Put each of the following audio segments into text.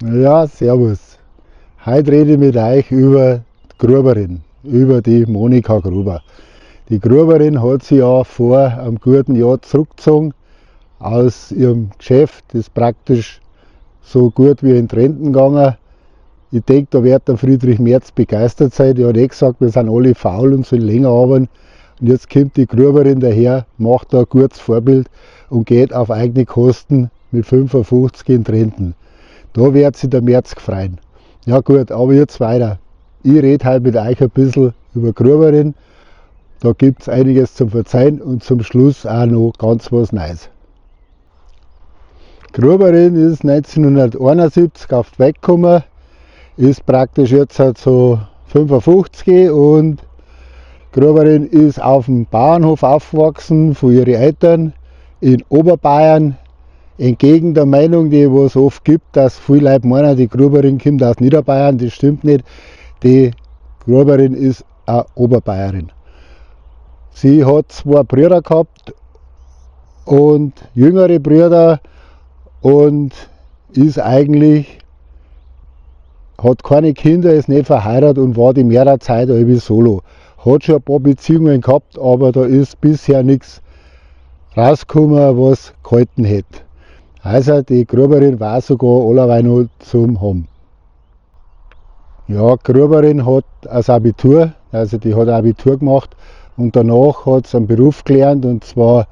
Ja, servus. Heute rede ich mit euch über die Gruberin, über die Monika Gruber. Die Gruberin hat sich ja vor einem guten Jahr zurückgezogen aus ihrem Geschäft, ist praktisch so gut wie in Renten gegangen. Ich denke, da wird der Friedrich Merz begeistert sein. Der hat eh gesagt, wir sind alle faul und sollen länger arbeiten. Und jetzt kommt die Gruberin daher, macht da ein gutes Vorbild und geht auf eigene Kosten mit 55 in Renten. Da wird sich der Merz freuen. Ja gut, aber jetzt weiter. Ich rede heute mit euch ein bisschen über Gruberin. Da gibt es einiges zum Verzeihen und zum Schluss auch noch ganz was Neues. Gruberin ist 1971 auf die Welt gekommen, ist praktisch jetzt halt so 55 und Gruberin ist auf dem Bauernhof aufgewachsen von ihren Eltern in Oberbayern. Entgegen der Meinung, die es oft gibt, dass viele Leute meinen, die Gruberin kommt aus Niederbayern, das stimmt nicht. Die Gruberin ist eine Oberbayerin. Sie hat zwei Brüder gehabt und jüngere Brüder und ist eigentlich, hat keine Kinder, ist nicht verheiratet und war die mehrere Zeit irgendwie solo. Hat schon ein paar Beziehungen gehabt, aber da ist bisher nichts rausgekommen, was gehalten hätte. Also die Gruberin war sogar allerweil noch zum haben. Ja, Gruberin hat das Abitur, also die hat Abitur gemacht und danach hat sie einen Beruf gelernt und zwar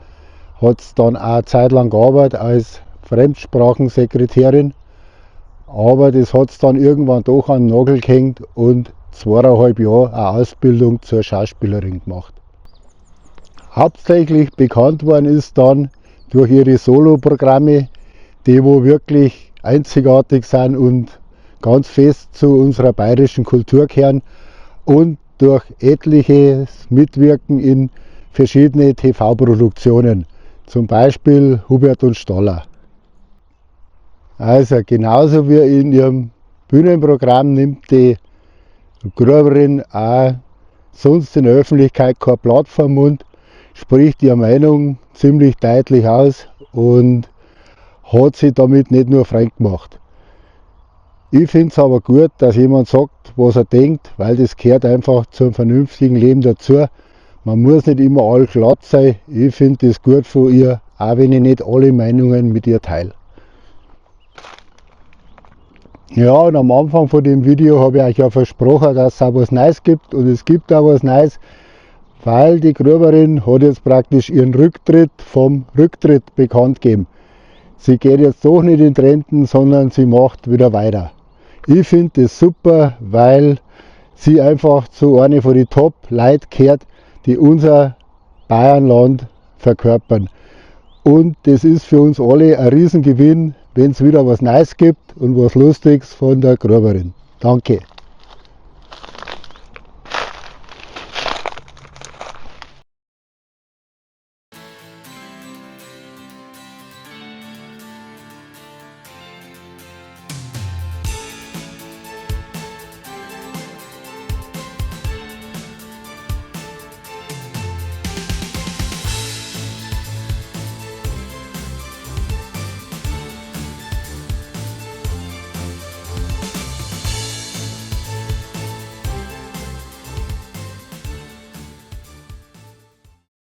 hat sie dann auch eine Zeit lang gearbeitet als Fremdsprachensekretärin. Aber das hat sie dann irgendwann doch an den Nagel gehängt und 2,5 Jahre eine Ausbildung zur Schauspielerin gemacht. Hauptsächlich bekannt worden ist dann durch ihre Soloprogramme, die wo wirklich einzigartig sind und ganz fest zu unserer bayerischen Kultur kehren und durch etliches Mitwirken in verschiedene TV-Produktionen, zum Beispiel Hubert und Staller. Also genauso wie in ihrem Bühnenprogramm nimmt die Gruberin auch sonst in der Öffentlichkeit kein Blatt vorm Mund, spricht ihre Meinung ziemlich deutlich aus und hat sich damit nicht nur Freund gemacht. Ich finde es aber gut, dass jemand sagt, was er denkt, weil das gehört einfach zum vernünftigen Leben dazu. Man muss nicht immer all glatt sein. Ich finde das gut von ihr, auch wenn ich nicht alle Meinungen mit ihr teile. Ja, und am Anfang von dem Video habe ich euch ja versprochen, dass es auch was Neues gibt und es gibt auch was Neues, weil die Gruberin hat jetzt praktisch ihren Rücktritt vom Rücktritt bekannt gegeben. Sie geht jetzt doch nicht in die Renten, sondern sie macht wieder weiter. Ich finde das super, weil sie einfach zu einer von den Top-Leuten gehört, die unser Bayernland verkörpern. Und das ist für uns alle ein Riesengewinn, wenn es wieder was Neues gibt und was Lustiges von der Gruberin. Danke.